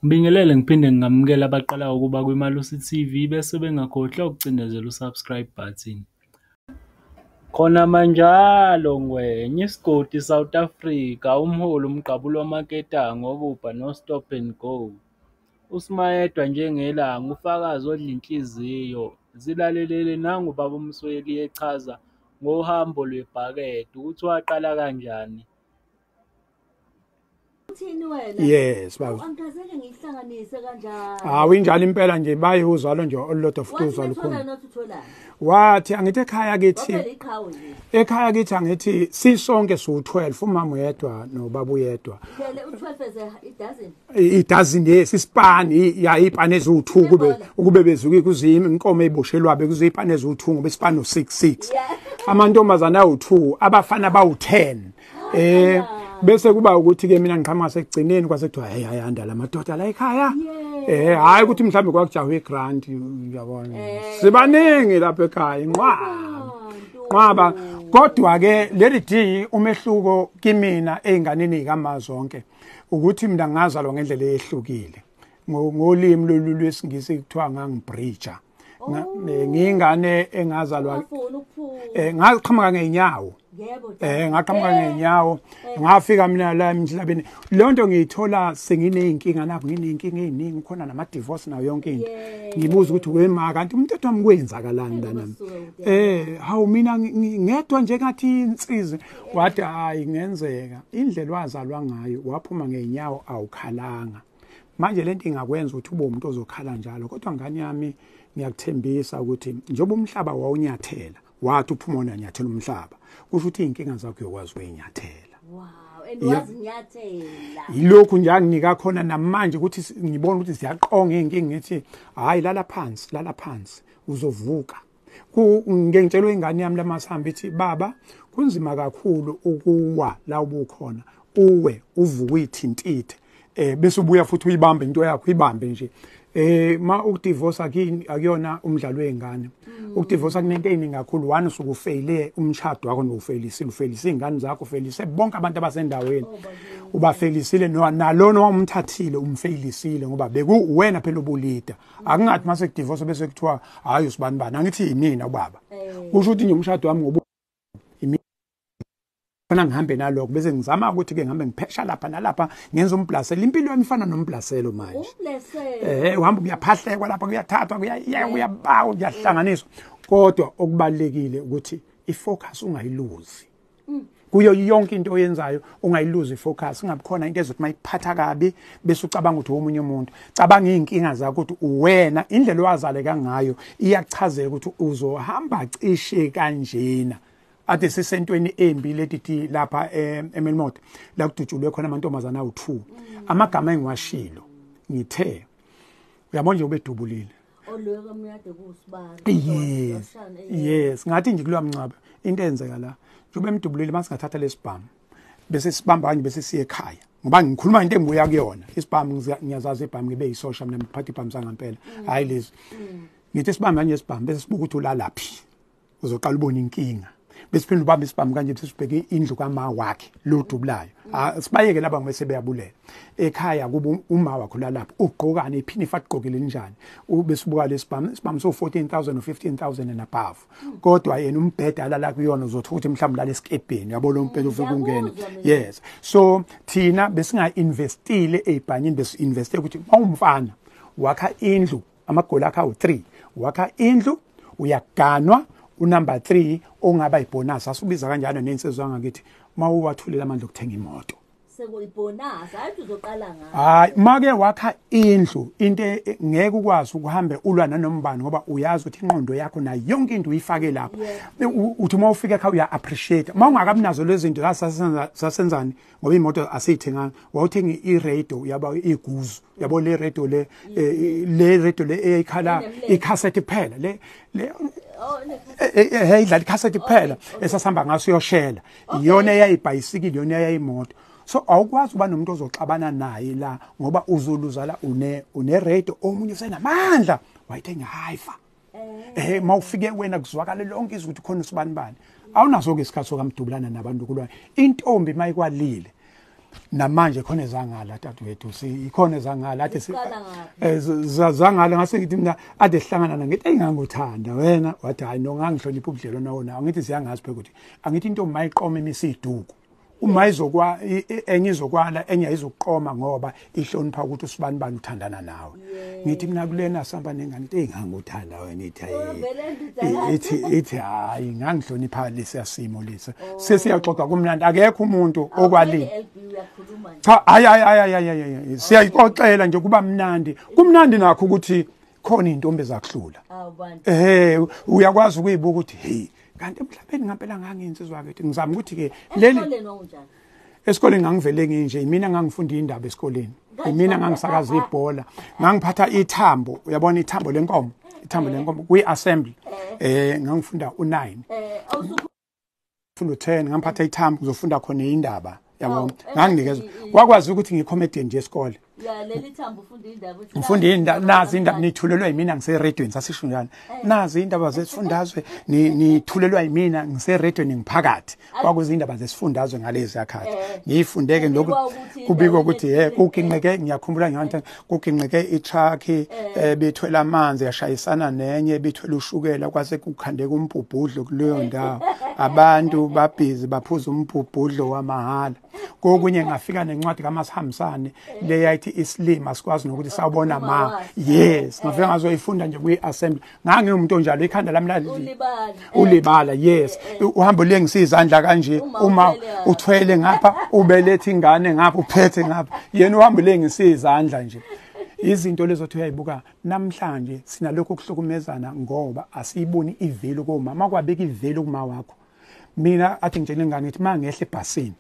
Ngibingelele ngiphinde ngingamukele abaqalayo ukuba kwiMalusi TV bese bengakhohlwa ukucindezela u-subscribe button. Khona manjalo Ngwenya, isigodi South Africa, umholi umgqabulo wamaketanga okubha no-stop and go. Usimayedwa njengelanga, ufakazi odla inhliziyo. Zilalelele nangu ubaba uMsweli echaza ngohambo lwebhakede ukuthi waqala kanjani. Uthini wena? Yes baba. Angikazeke ngihlanganise kanjalo. Hawu injalo impela nje bayuzalo nje olulodwa futhi uzalo khona. Wathi angithi ekhaya kithi. Ekhaya kithi angithi sisonke siwu12 umama uyedwa nobaba uyedwa. Phela u12 is a dozen. I dozen, yes, isipani ya ipani eziwu2 kube ukube bezuki kuzimi inkomo eboshelwa be kuzipani eziwu2 ngoba isipani u6 6. Amantombazana awu2, abafana bawu10. Bese kuba ukuthi ke mina ngiqhamuka sekugcineni kwase kuthiwa hey, ayanda lamadoda la ekhaya. Hayi ukuthi mhlambe kwakujahwa igrant, uyabona. Sibaningi lapha ekhaya, inqwaba. Nqwaba, kodwa ke Lady D, umehluko kimina einganeni zikama zonke ukuthi mina ngazalwa ngendlela eyehlukile. Ngolimi lolu lwesingisi kuthiwa ngangibridger. Ngiyingane engazalwa ngaqhamuka ngeenyawo. Ngaqhamuka ngeenyawo, ngafika mina la emhlabeni. Le nto ngiyithola sengineyinkinga nakho, ngineyinkinga eziningi khona nama divorce nayo yonke into. Ngibuza ukuthi we ma, kanti umthetho wami kwenzakalani lana? Hawu mina ngedwa nje ngathi insizi. Wathi hayi, ngenzeka indlela wazalwa ngayo waphuma ngeenyawo awukhalanga. Manje lento ingakwenza ukuthi ube umuntu ozokhala njalo, kodwa ngane yami ngiyakuthembisa ukuthi njengoba umhlaba wawunyathela, wathi uphuma wona nyathela umhlaba, kusho ukuthi izinkinga zakho uyokwazi ukuyinyathela. Wow, and wazinyathela. Yilokhu nje anginika khona namanje ukuthi ngibona ukuthi ziyaqonga izinkinga, ngithi hayi, lala phansi, lala phansi, uzovuka. Ngike ngitshelwe ingane yami lamasihamba ithi baba, kunzima kakhulu ukuwa la ubukhona, uwe uvuke uyithintithe, bese ubuya futhi uyibambe into yakho, uyibambe nje. Ma ukudivorce akini akuyona umdlalo weingane. Ukudivorce kunento eziningi kakhulu. One, usuke ufeyile umshado wakho, nowufelisile, ufelise izingane zakho, ufelise bonke abantu abasendaweni, ubafelisile nalona wamthathile umfelisile, ngoba beku wena phela ubulida. Akungathi mase kudivorce bese kuthiwa hayi usibani bani, angithi yimina ubaba. Kusho ukuthi nje umshado wami ngoba khona ngihambe nalokho, bese ngizama ukuthi ke ngihambe ngiphesha lapha nalapha, ngenza umblaselo. Impilo yami ifana nomblaselo manje. Umbleselo. Uhamba kuyaphahlekwa lapha, kuyathathwa, kuyaye, kuyabawa, kuyahlanganiswa, kodwa okubalekile ukuthi ifocus ungayiluzi kuyo yonke into oyenzayo, ungayiluzi ifocus. Ingabi khona into ezothi mayikuphatha kabi bese ucabanga ukuthi omunye umuntu. Cabanga izinkinga zakho ukuthi uwena, indlela owazaleka ngayo iyachazeka ukuthi uzohamba cishe kanjena. Ade sisentweni embi letithi lapha eMelmoth la kudutshulwe khona amantombazana awu2, amagama engiwashilo ngithe uyabona nje ubedubulile Oloyo kamnyade kusibani. Yes, ngathi nje kulowa mncwabo into eyenzeka la njengoba emdubulile, masingathatha lesibhamu bese sibamba kanje bese siye ekhaya, ngoba ngikhuluma into engibuya kuyona. Isibhamu ngiyazazi ibhamu, ngibe yisosha mina, ngiphatha ibhamu sangampela, hayi lezi. Ngithi sibambe kanje isibhamu bese sibuka ukuthi ulalaphi, uzoqala ubone inkinga. Bese phinde ubambe isibhamu kanje bese sibheke indlu kama wakhe lo dubulayo. Sibayeke laba ngoba sebeyabulela ekhaya kuba uma wakho lalapha, ugqokani, iphinifa agqokile njani, ube sibuka lesibhamu, isibhamu so 14,000 or 15,000 and above, kodwa yena umbheda alala kuyona uzothola ukuthi mhlawumbe lala esikebheni, uyabona lo mbheda ufike ungene. Ngiyakuzwa mina. Yes, so thina besinga investile ezibhanyini, besi investe ukuthi mawumfana wakha indlu, amagoli akhe awu3, wakha indlu, uyaganwa, unumber 3 ongaba ibonus, asubiza kanjalo nensizwa ngakithi, mawuwathulela amandla okuthenga imoto. Sekuyibonus, hayi uzoqala ngayo. Hayi, make wakha indlu, into ngeke ukwazi ukuhambe ulwa nanombani, ngoba uyazi ukuthi ingqondo yakho nayo yonke into uyifake lapha. Uthi uma ufika ekhaya uya appreciate uma ungakabi nazo lezi zinto. Sasenzani ngoba imoto asiyithenganga, wawuthenga i-radio, uyaba iguzu, yabo le radio le, le radio le eyikhala Enemlenze. Icassette kuphela le. Oh. Idlala icassette kuphela esasihamba ngaso uyoshela, iyona eyayibhayisikili, iyona eyayimoto. So awukwazi ukuba nomuntu ozoxabana naye la ngoba uzoluza la, une radio, omunye usenamandla wayithenga hi-fi. Mawufike wena kuzwakala lonke izwi ukuthi khona usibani bani. Awunaso ke isikhathi sokamdubulana nabantu kulwa. Intombi mayikwalile Namanje khona ezangala dadewethu, ikhona ezangala athi zangala ngase ngithi mina ade sihlangana ngithi enganguthanda wena, wathi hayi no ngangihlonipha ubudlelwano nawo. Ngithi siyangazi phela ukuthi angithi intombi mayiqoma imisiduku, uma izokwa enye izokwala enye ayizokuqoma ngoba ihlonipha ukuthi usibani bani uthandana nawe. Ngithi mina kulena sihamba nengane ithi enganguthanda wena, ithi ithi ithi hayi ngangihlonipha lesiya simo lesi. Sesiyaxoxa kumnandi, akekho umuntu okwalile. Cha hayi hayi hayi, siyayixoxela nje kuba mnandi. Kumnandi nakho ukuthi khona intombi ezakuhlula. Uyakwazi ukuyibuka ukuthi hey kanti emhlabeni ngempela ngangiyinsizwa kethu. Ngizama ukuthi ke leli esikoleni ngangivele nginje, mina ngangifunda indaba esikoleni, mina ngangisakaza ibhola, ngangiphatha ithambo, uyabona ithambo lenkomo, ithambo lenkomo kwi-assembly, ngangifunda u9 ngifunda u10, ngangiphatha ithambo ngizofunda khona indaba, yabo. Nganginikeza kwakwazi ukuthi ngicomedian nje esikole. Ya leli thambo ufunda indaba, ngifunda indaba, nazi indaba nithulelwa yimina ngiseredweni, sasisho njalo, nazi indaba zesifundazwe nithulelwa yimina ngiseredweni ngiphakathi. Kwakuzi indaba zesifundazwe ngalezi yakhathi ngiyifundeke lokhu kubikwa ukuthi kuginqeke, ngiyakhumbula ngiyanti kuginqeke itruck bethwele amanzi yashayisana nenye bethwele ushukela, kwase kukhandeka umbhubhudlo kuleyo ndawo, abantu babhizi baphuza umbhubhudlo wamahala. Kokunye ngafika nencwadi kaMasihambisane le yayithi isilima sikwazi nokuthi sawubona ma, yes, ngafika ngazoyifunda nje kwi-assembly. Ngangiwumuntu onjalo, ikhanda lami ulibala, yes, uhambo lengisa izandla kanje, uma uthwele ngapha ubelethe ingane ngapha uphethe ngapha, yena uhambo lengisa izandla nje. Izinto lezo othi uyayibuka namhlanje sinalokho ukuhlukumezana ngoba asiyiboni ivelu komama. Kwabeka ivelu kuma wakho. Mina athi ngitshela ingane ngithi mangehle ebhasini,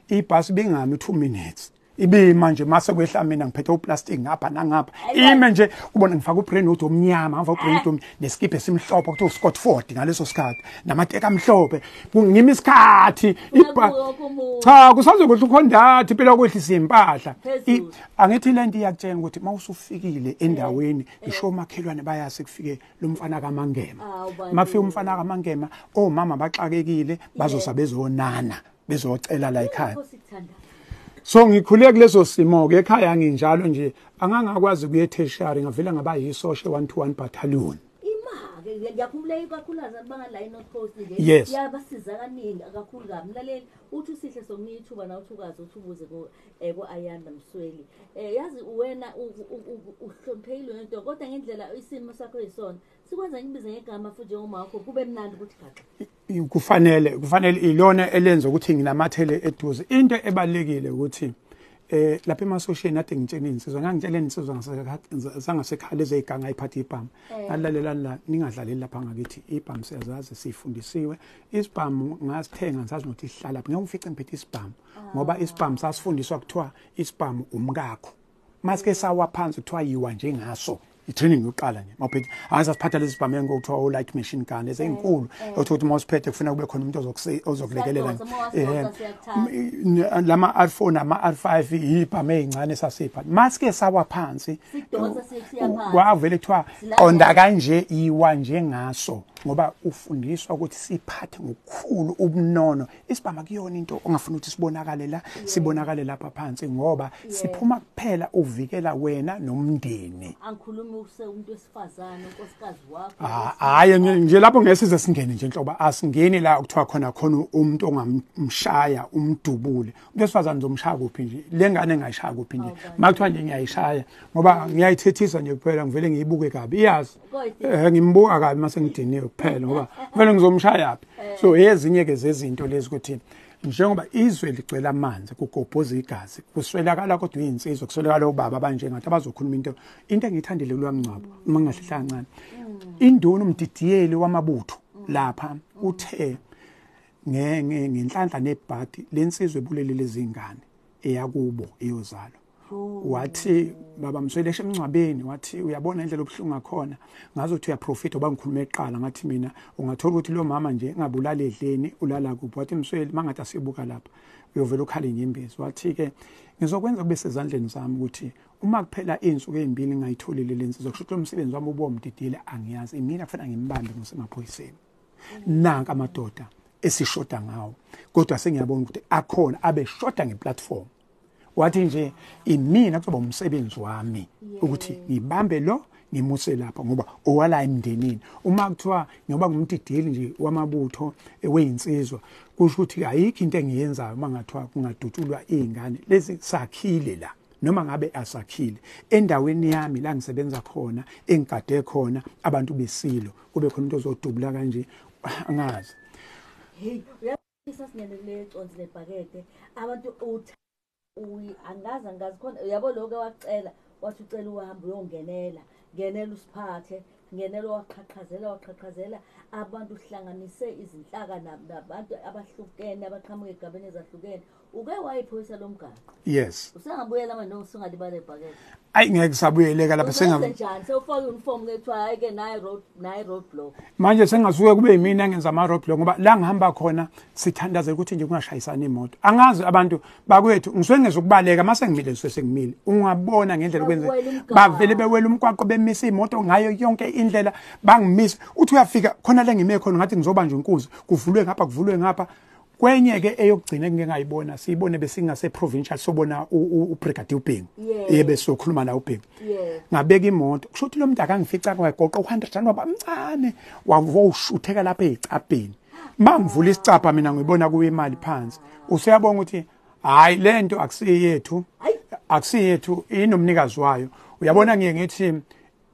ibhasi bingami 2 minutes ibima nje, mase kwehla mina ngiphethe uplastic ngapha nangapha, ime nje ubona ngifaka ubrand omnyama, ngifaka ubrand neskipe esimhlophe kuthiwa Scott Ford ngaleso sikhathi, namateka amhlophe, ngimi isikhathi. Cha kusazokuhle ukhondathi phela kwehlisa impahla. Angithi lento iyakutshela ukuthi mawusufikile endaweni ngisho omakhelwane bayase kufike lo mfana kaMangema. Mafike umfana kaMangema omama baxakekile bazosa bezonana bezocela la ekhaya. So ngikhule kuleso simo ke ekhaya nginjalo nje, angangakwazi kuye tertiary, ngavela ngaba yisosha 121 battalion. Ima ke ngiyakhumbula ikakhulukazi abanga la eNorth Coast nje yabasiza kaningi kakhulu kabi. Mlaleli uthi usihle sokunika ithuba na uthukazi uthi ubuze ko Ayanda Msweli. Yazi wena uhloniphekile ngento kodwa ngendlela isimo sakho yisona sikwenza ngibize ngegama futhi njengoma wakho kube mnandi ukuthi gaxa. Kufanele ilona elenza ukuthi nginamathele eduze. Into ebalekile ukuthi lapha emasosheni ade ngitshela insizwa, ngangitshela insizwa zangasekhaya lezi iganga iphatha ibhamu. Ngalalelani la, ningadlaleli lapha ngakithi, ibhamu siyazazi sifundisiwe. Isibhamu ngasithenga ngisazi nokuthi sihlala lapha, ngeke ngifice ngiphethe isibhamu ngoba isibhamu sasifundiswa kuthiwa isibhamu umkakho. Masike sawa phansi kuthiwa yiwa njengaso. I-training yokuqala nje mawuphethe, angisasiphatha lezi sibhamu engokuthiwa o light machine gun ezinkulu othi ukuthi mawusiphethe kufuna kube khona umuntu ozokulekelela. Lama R4 nama R5 ibhamu ezincane sasiphatha. Masike sawa phansi kwavele kuthiwa qonda kanje iwa njengaso, ngoba ufundiswa ukuthi siphathe ngokukhulu ubunono. Isibhamu akuyona into ongafuna ukuthi sibonakale la, sibonakale lapha phansi ngoba siphuma kuphela uvikela wena nomndeni. Angikhulumi umuntu wesifazane unkosikazi wakho. Hayi nje lapho ngeke singene nje inhlobo, asingeni la okuthiwa khona khona umuntu ongamshaya umdubule. Umuntu wesifazane uzomshaya kuphi nje? Le ngane engayishaya kuphi nje? Makuthiwa nje ngiyayishaya ngoba ngiyayithethisa nje kuphela, ngivele ngiyibuke kabi. Iyazi ngimbuka kabi mase ngidiniwe kuphela ngoba vele ngizomshaya phi. So ezinye ke zezinto lezi ukuthi njengoba izwe ligcwele amanzi kugobhoza igazi, kuswelakala kodwa izinsizwa, kuswelakala obaba abanjengathi abazokhuluma into engiyithandile kulowa mngcwabo uma ngingahlehla kancane. Induna umdidiyeli wamabutho lapha uthe ngenhlanhla nebhadi lensizwe ebulele lezi ngane eyakubo iyozalwa. Wathi baba Msweli eshe emngcwabeni, wathi uyabona indlela obuhlungu ngakhona, ngazothi uyaprofita oba ngikhuluma eqala ngathi mina ungathola ukuthi lo mama nje engabulala edleni ulala kuphi. Wathi Msweli mangathi asibuka lapha uyovela ukhala inyembezi. Wathi ke ngizokwenza kube sezandleni zami ukuthi uma kuphela izinsuku ezimbili ngayitholile lensizwa, kusho ukuthi umsebenzi wami ubomdidile angiyazi mina, kufanele ngimbambe ngosemaphoyiseni. Nanka amadoda esishoda ngawo, kodwa sengiyabona ukuthi akhona abeshoda ngeplatform. Wathi nje imina kuzoba umsebenzi wami ukuthi ngibambe lo ngimuse lapha ngoba owala emndenini. Uma kuthiwa ngoba ngumdideli nje wamabutho weyinsizwa, kusho ukuthi ayikho into engiyenzayo uma ngathiwa kungadutshulwa izingane lezi sakhile la, noma ngabe asakhile endaweni yami la ngisebenza khona, engigade khona abantu besilo, kube khona umuntu ozodubula kanje, angazi. Hey, uyasinene le consi lebhakede abantu uthi angazi khona, uyabo lokho wacela wathi ucela uhambe uyongenela, ngenela usiphathe, ngenela waqhaqhazela abantu, uhlanganise izinhlaka nabantu abahlukene abaqhamuka egabeni ezahlukene. Uke wayiphoyisa lo mgaqo? Yes. Usengabuyela manje noma usungalibala ebhakede? Ayi ngeke sabuyeleka lapha, sengabe sewufaka uniform ke kuthiwa hayi ke nayi road block. Manje sengasuke kube yimina engenza ama road block ngoba la ngihamba khona sithandazela ukuthi nje kungashayisani imoto. Angazi abantu bakwethu, ngisuke ngezokubaleka mase ngimile ngisuke sengimile. Ungabona ngendlela okwenze bavele bewela umgwaqo bemisa imoto ngayo yonke indlela, bangimisa. Uthi uyafika khona le ngime khona ngathi ngizobanja inkunzi, kuvulwe ngapha kuvulwe ngapha. Kwenye ke eyokugcina engike ngayibona, siyibone besingase provincial sobona uBrigadier uBhengu, yebe sokhuluma la uBhengu. Ngabeka imoto, kusho ukuthi lo muntu akangifica kwagoqa u100 rand wabamncane, wawushutheka lapha ezicabheni. Mangivula isicabha mina ngibona kuwe imali phansi. Useyabonga ukuthi hayi lento akusiyethu, akusiyethu inomnikazi wayo. Uyabona ngiye ngithi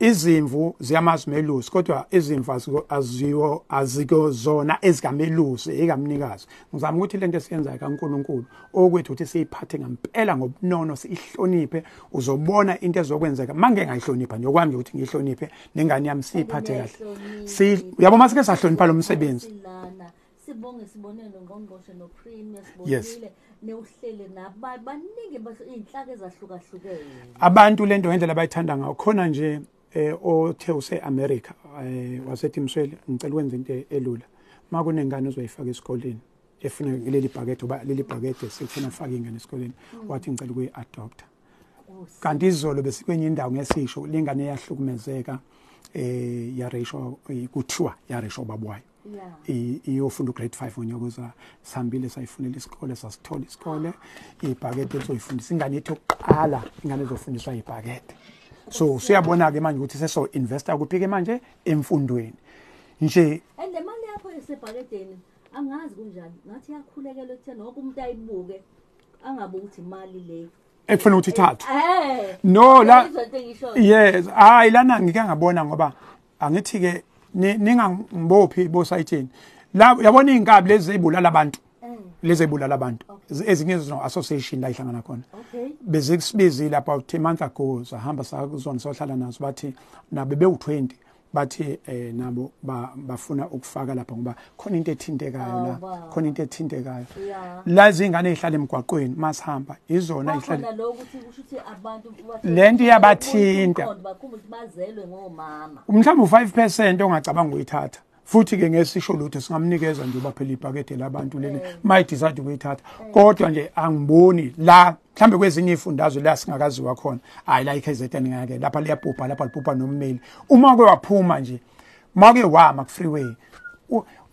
izimvu ziyamazi melusi, kodwa izimvu aziyo azikozona ezikamelusi ekamnikazi. Ngizama ukuthi lento esiyenzayo kaNkuluNkulu okwethu ukuthi siyiphathe ngempela ngobunono, siyihloniphe. Uzobona into ezokwenzeka mange ngayihlonipha nje okwami ukuthi ngiyihloniphe nengane yami siyiphathe kahle. Uyabo masike sahlonipha lo msebenzi. Sibonge sibonele ngqongqoshe noPremier, sibonile neuhlele nabaningi inhlaka ezahlukahlukene. Abantu lento ngendlela abayithanda ngayo khona nje othe use-America wasethi Msweli ngicela ukwenza into elula, uma kunengane ozoyifaka esikoleni efuna leli bhakede, oba leli bhakede sifuna ufake ingane esikoleni, wathi ngicela ukuyi-adopta. Kanti izolo besikwenye indawo ngesisho lengane eyahlukumezeka yareshwa, kuthiwa yareshwa ubaba wayo, iyofunda ugrade 5 ngonyaka ozayo. Sihambile sayifunela isikole, sasithola isikole, ibhakede elizoyifundisa ingane yethu yokuqala, ingane ezofundiswa ibhakede. So usuyabona ke manje ukuthi seso investa kuphi ke manje emfundweni nje. And le mali yakho esebhakedeni angazi kunjani, ngathi yakhulekela ekutheni wonke umuntu ayibuke, angabe ukuthi imali le ekufuna ukuthi ithathwe. No la yes, hayi lana ngike ngabona ngoba angithi ke ningangibophi bosayithini la, uyabona izinkabi lezi ezibulala abantu, lezi ezibulala abantu ezinye zino association la ihlangana khona. Bezikusibizile about 10 months ago, sahamba sakuzona sohlala nazo, bathi nabo bewu20, bathi nabo bafuna ukufaka lapha ngoba khona into ethintekayo la, khona into ethintekayo la, izingane ezihlala emgwaqweni masihamba izona ihlala lokho ukuthi kusho ukuthi abantu lento iyabathinta, bakhumbuza ukuthi bazelwe ngomama. Mhlawumbe u5% ongacabanga ukuyithatha, futhi ke ngesisho lutho singamnikeza nje ubaphela ibhakede labantu leli might decide ukuyithatha, kodwa nje angiboni la mhlambe kwezinye izifundazwe la singakaziwa khona. Hayi la iKZN ngeke lapha liyabhubha, lapha libhubha nommeli. Uma ke waphuma nje make wama ku freeway,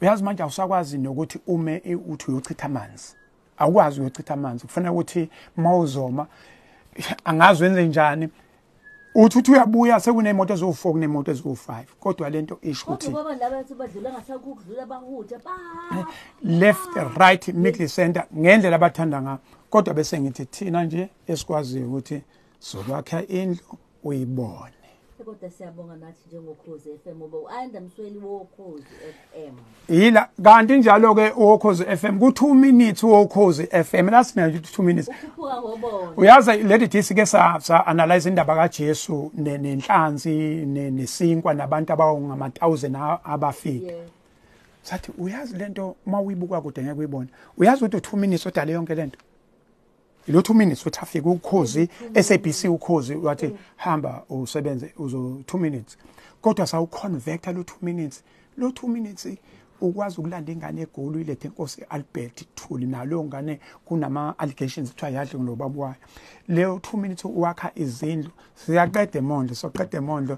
uyazi manje awusakwazi nokuthi ume uthi uyochitha amanzi, awukwazi uyochitha amanzi, kufanele ukuthi mawuzoma angazi wenze njani. Uthi uyabuya sekunemoto eziwu4 kunemoto eziwu5, kodwa lento isho ukuthi ngoba laba bathi badlula ngasakudlula bahuthe ba left right middle center ngendlela abathanda ngayo. Kodwa bese ngithi thina nje esikwaziyo ukuthi sokwakha indlu uyibone. Kodwa siyabonga nathi njengoKhozi FM ngoba u-Ayanda Msweli woKhozi FM. Yila kanti njalo ke uKhozi FM ku 2 minutes uKhozi FM la sina 2 minutes. Ukhuphuka ngobona. Uyazi lady D sike sa analyze indaba kaJesu nenhlanzi nesinkwa nabantu abangama 1000 abafika. Sathi uyazi lento uma uyibuka kude ngeke uyibone. Uyazi ukuthi 2 minutes odale yonke lento. Ilo 2 minutes uthi afike uKhozi SABC uKhozi wathi hamba usebenze uzo 2 minutes, kodwa sawuconvecta lo 2 minutes, lo 2 minutes ukwazi ukulanda ingane eGoli uyilethe inkosi Albert Thuli, nalo ngane kunama allegations kuthiwa yadle ngilobaba wayo. Leyo 2 minutes uwakha izindlu, siyaqeda emondlo, soqeda emondlo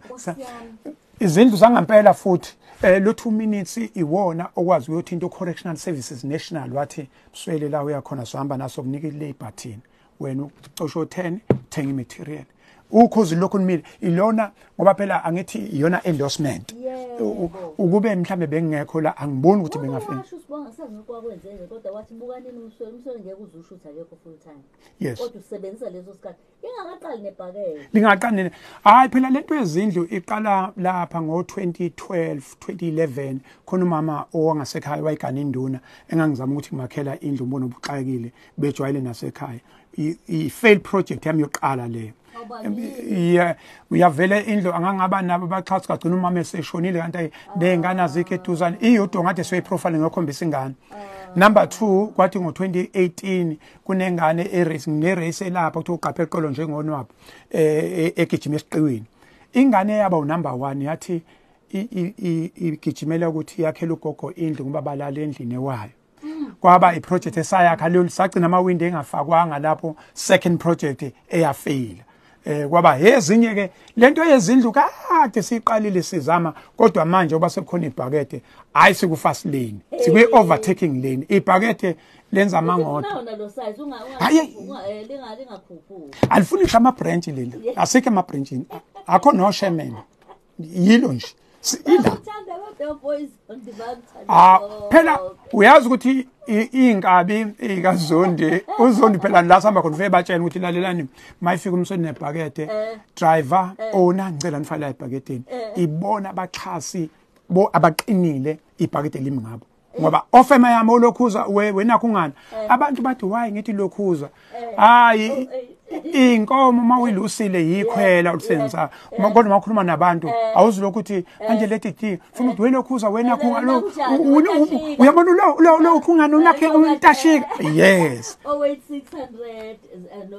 izindlu zangampela futhi. Lo 2 minutes iwona okwazi uyothinta uCorrectional Services National, wathi Msweli la uyakhona sohamba naso kunika ilabor thina. Wena ucosho 10, thenga imaterial. Ukhozi lokhu nimile ilona, ngoba phela angithi iyona endorsement. Ukube mhlambe bengekho la, angiboni ukuthi bengafika. Washo usibonga sazi kodwa wathi bukanini uMsweli, uMsweli ngeke uze ushutha akekho full time. Yes. Kodwa usebenzisa leso sikhathi. Ingakaqali nebhakede. Lingaqali. Hayi phela lento yezindlu iqala lapha ngo-2012, 2011, khona umama owangasekhaya wayigana induna engangizama ukuthi ngimakhela indlu, umbona obuxakile bejwayele nasekhaya. I-fail project yami yokuqala leyo. Yeah, uyavele indlu angangaba nabo abaxhasi, kagcina umama eseshonile, kanti ney'ngane azikho eduzane. Iyodwa ngathi siyoyiprofile ngiyokhombisa ingane. Number 2, kwathi ngo-2018 kunengane erace, nginerace elapha kuthiwa uqaphe eqolo njengonwabo, egijima esiqiwini. Ingane yaba unumber 1, yathi igijimela ukuthi yakhela ugogo indlu ngoba balala endlini ewayo. Kwaba iproject esayakha leyo, sagcina amawindi engafakwanga lapho, second project eyafeyila. Kwaba ezinye ke lento yezindlu kade siqalile sizama, kodwa manje oba sekukhona ibhakede, hayi siku fast lane, sikwi overtaking lane. Ibhakede lenza amangodo. Alifuni ngisho ama branch leli, asikho ama branchini, akho no chairman, yilo nje ila. Phela uyazi ukuthi inkabi ikaZondi, uZondi phela la sihamba khona ufike batshela ukuthi lalelani, mayifika uMsweli nebhakede, driver owner ngicela nifake la ebhaketeni. Ibona abaxhasi bo abaqinile ibhakede limi ngabo, ngoba ofema yami olokhuza wena kungani abantu bathi why ngithi lokhuza, hayi inkomo mawuyilusile yikhwela ulisenza, kodwa mawukhuluma nabantu awuzilokhu uthi manje lethi thi funa ukuthi wena lokhuza wena khunga uyabona lo lo khungani unakhe untashika. Yes. 08600 no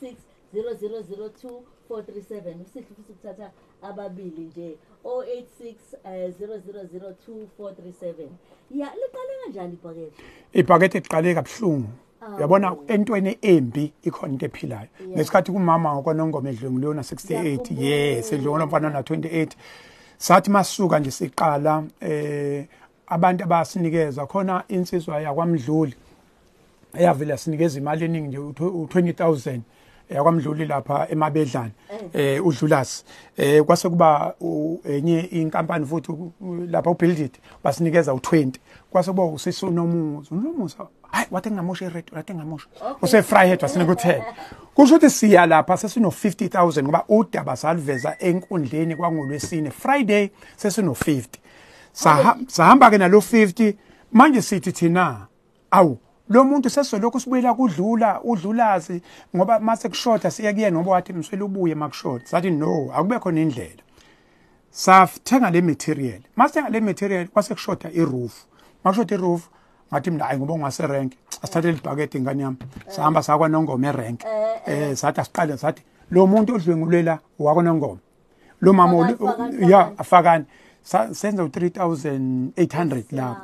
086 0002 437. Usihle futhi ukuthatha ababili nje. 086 0002 437. Ya, liqale kanjani ibhakede? Ibhakede iqale kabuhlungu. Uyabona entweni embi ikhona into ephilayo. Ngesikhathi kumama ngokwanongoma edlwenguliwe na 68, yes, edlwenguliwe mfana na 28. Sathi masuka nje siqala abantu abasinikeza khona insizwa yakwaMdluli eyavela sinikeza imali eningi nje u20,000 yakwaMdluli lapha emabedlana, uDlulasi. Kwase kuba enye inkampani futhi lapha uBuild It basinikeza u20. Kwase kuba usisunomuzi, unomusa hayi wathi ngingamosha ired, wathi ngingamosha. Use Fryhead wasinika u10. Kusho ukuthi siya lapha sesino 50,000 ngoba udaba saliveza enkundleni kwangolwesine Friday sesino 50. Sahamba ke nalo 50, manje sithi thina awu lo muntu sesolokhu sibuyela kudlula udlulazi ngoba mase kushoda siya kuyena ngoba wathi Msweli ubuye makushoda. Sathi no, akube khona indlela. Sathenga le material. Masithenga le material kwase kushoda iroof. Makushoda iroof ngathi mina hayi ngoba ungase rank asithathe ibhakede ingane yami. Sahamba sakwaNongoma erank. Sathi asiqale sathi lo muntu odlwengulela wakwaNongoma. Lo mama ya afakani senza u3800 lapho.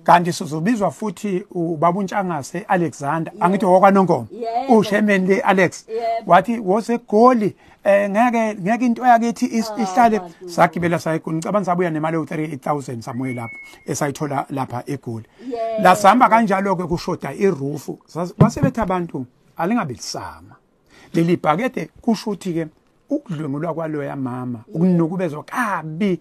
Kanti sizobizwa futhi ubaba uNtshangase Alexander, angithi wakwaNongoma, ushemen le Alex wathi wosegoli ngeke into yakithi ihlale. Sagibela sayigoli, ngicabanga sabuya nemali yo38000 samuye lapho esayithola lapha eGoli. La sihamba kanjalo ke kushoda iroof, basebetha abantu alingabe lisama leli bhakede. Kusho ukuthi ke ukudlwengulwa kwaloya mama, ukunukubezwa kabi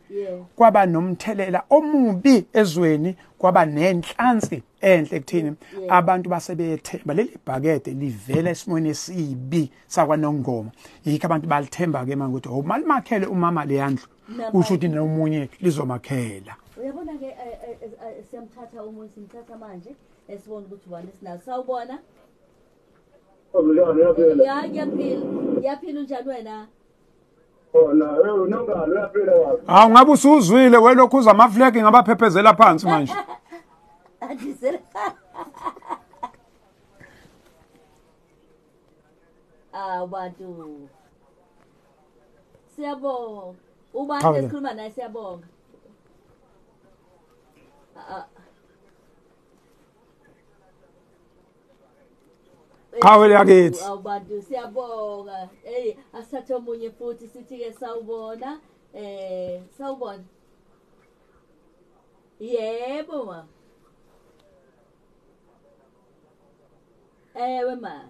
kwaba nomthelela omubi ezweni, kwaba nenhlansi enhle ekuthini abantu basebethemba leli bhakede livela esimweni esibi sakwaNongoma. Yikho abantu balithemba ke manje ukuthi malimakhele umama leyandlu, usho ukuthi nomunye lizomakhela. Uyabona ke siyamthatha umuntu, simthatha manje esibona ukuthi ubani esinaso. Sawubona. Ya, ngiyaphila. Ngiyaphila, unjani wena? Hawu ngabe usuzwile welokhuza ama flag ngabaphephezela phansi manje. Bantu. Siyabonga. Ubani esikhuluma naye, siyabonga. Qhawe yakithi. Abantu siyabonga. Hey, asithathe omunye futhi sithi ke sawubona. Sawubona. Yebo ma. Ewe ma.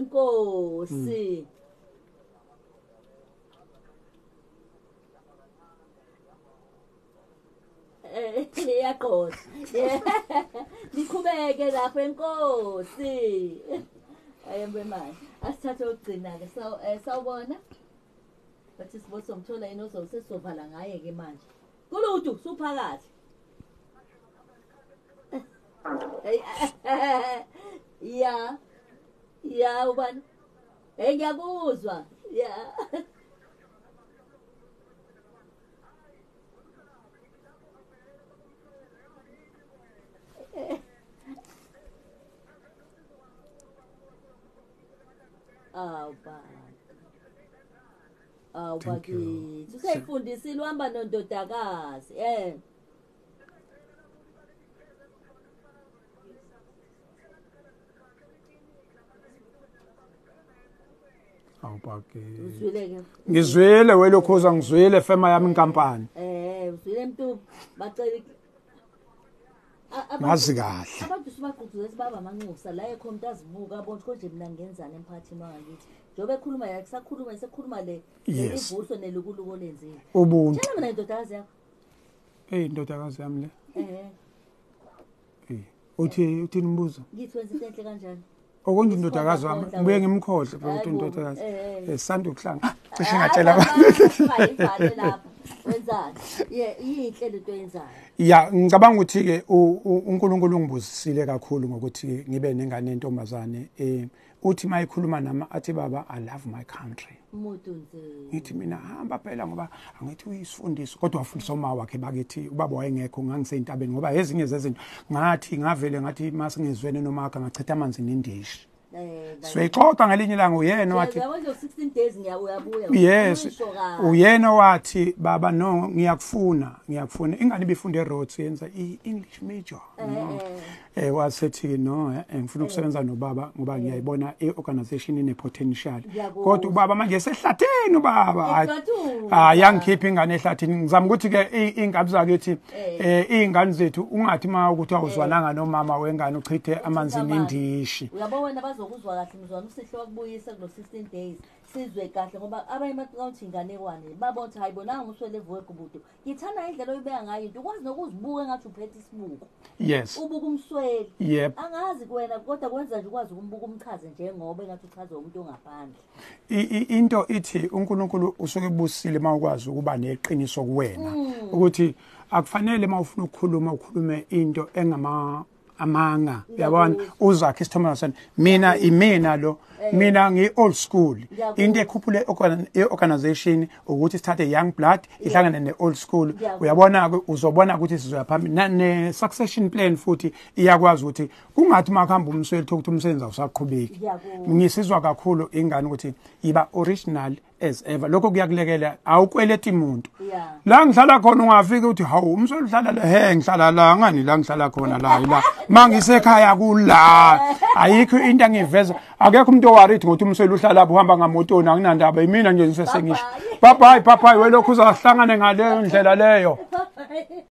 Enkosi. Iyaqosa. Niqhubeke lapho enkosi. Ayembe manje. Asithathe ukugcina ke. So sawubona. Bathi sibosomthola yini ozosesovala ngaye ke manje. Kuludu suphakathi. Ya. Ya ubani? Ngiyakuzwa. Ya. Awu baba. Awu bakithi. Usayifundisile uhamba nondodakazi. Awu bakithi. Uzwile ke. Ngizwile welokhoza ngizwile fema yami inkampani. Uzwile mntu bacela ngazi kahle. Abantu sibagqugquzela baba amanxusa la ekho umuntu azibuka abona konje mina ngenzani emphakathini wangakithi. Njengoba ekhuluma yakhe sakhuluma sekhuluma le ivuso nelukuluko lenzile. Ubuntu. Tshela mina indodakazi yakho. Indodakazi yami le. Uthi uthini umbuzo? Ngithi wenza into enhle kanjani? Okonje indodakazi wami ngibuye ngimkhohle phela ukuthi indodakazi. Sanda ukuhlanga. Cishe ngatshela abantu. Lapho. Wenzani? Yinhle lento yenzayo. Ya, ngicabanga ukuthi ke uNkulunkulu ungibusisile kakhulu ngokuthi ngibe nengane entombazane. Uthi mayikhuluma nami athi baba I love my country. Ngithi mina hamba phela ngoba angithi uyisifundisi kodwa wafundisa uma wakhe bakithi ubaba wayengekho ngangisentabeni ngoba ezinye zezinto ngathi ngavele ngathi masingezwene noma akhe ngachitha amanzi nendishi. Soyixoxa ngelinye ilanga uyena wathi yabo 16 days ngiyabuya. Yes, uyena wathi baba no ngiyakufuna ngiyakufuna ingane ibifunde eRhodes yenza iEnglish major. Wasethi no ngifuna ukusebenza nobaba ngoba ngiyayibona iorganization ine potential. Kodwa ubaba manje sehlathini ubaba hayi yangikhipha ingane ehlathini. Ngizama ukuthi ke ingabi zakithi izingane zethu ungathi ma ukuthi awuzwananga nomama wengane uchithe amanzi nendishi. Uyabo wena bazokuzwa kahle mzwana usihle wakubuyisa kulo 16 days sizwe kahle ngoba abanye bacabanga inganekwane babona ukuthi hayibonanga uMsweli evuke gubudu. Ngithanda indlela oyibeka ngayo into ukwazi nokuzibuka ngathi uphethe isibuko. Yes. Ubuka uMsweli. Yep. Angazi kuwena kodwa kwenza nje ukwazi ukumbuka umchaze njengoba engathi uchaze umuntu ongaphandle. Into ithi uNkulunkulu usuke ebusile mawukwazi ukuba neqiniso kuwena ukuthi akufanele mawufuna ukukhuluma ukhulume into engama amanga uyabona uzakhe isithombe sami mina imina lo mina ngi old school into ekhuphule organization ukuthi sithathe young blood ihlangane ne old school uyabona uzobona ukuthi sizoya phambili ne succession plan futhi iyakwazi ukuthi kungathi makuhamba uMsweli ukuthi umsebenzi awusaqhubeki. Ngisizwa kakhulu ingane ukuthi iba original as ever lokho kuyakulekela awukweleti umuntu la ngihlala khona ungafika uthi hawu uMsweli uhlala la he ngihlala la ngani la ngihlala khona la la mangisekhaya kula ayikho into engiveza akekho umuntu oworried ngokuthi uMsweli uhlala lapho uhamba ngamotoni akunandaba imina nje ngisesengisho bye bye bye bye welokhu uzahlangane ngale ndlela leyo.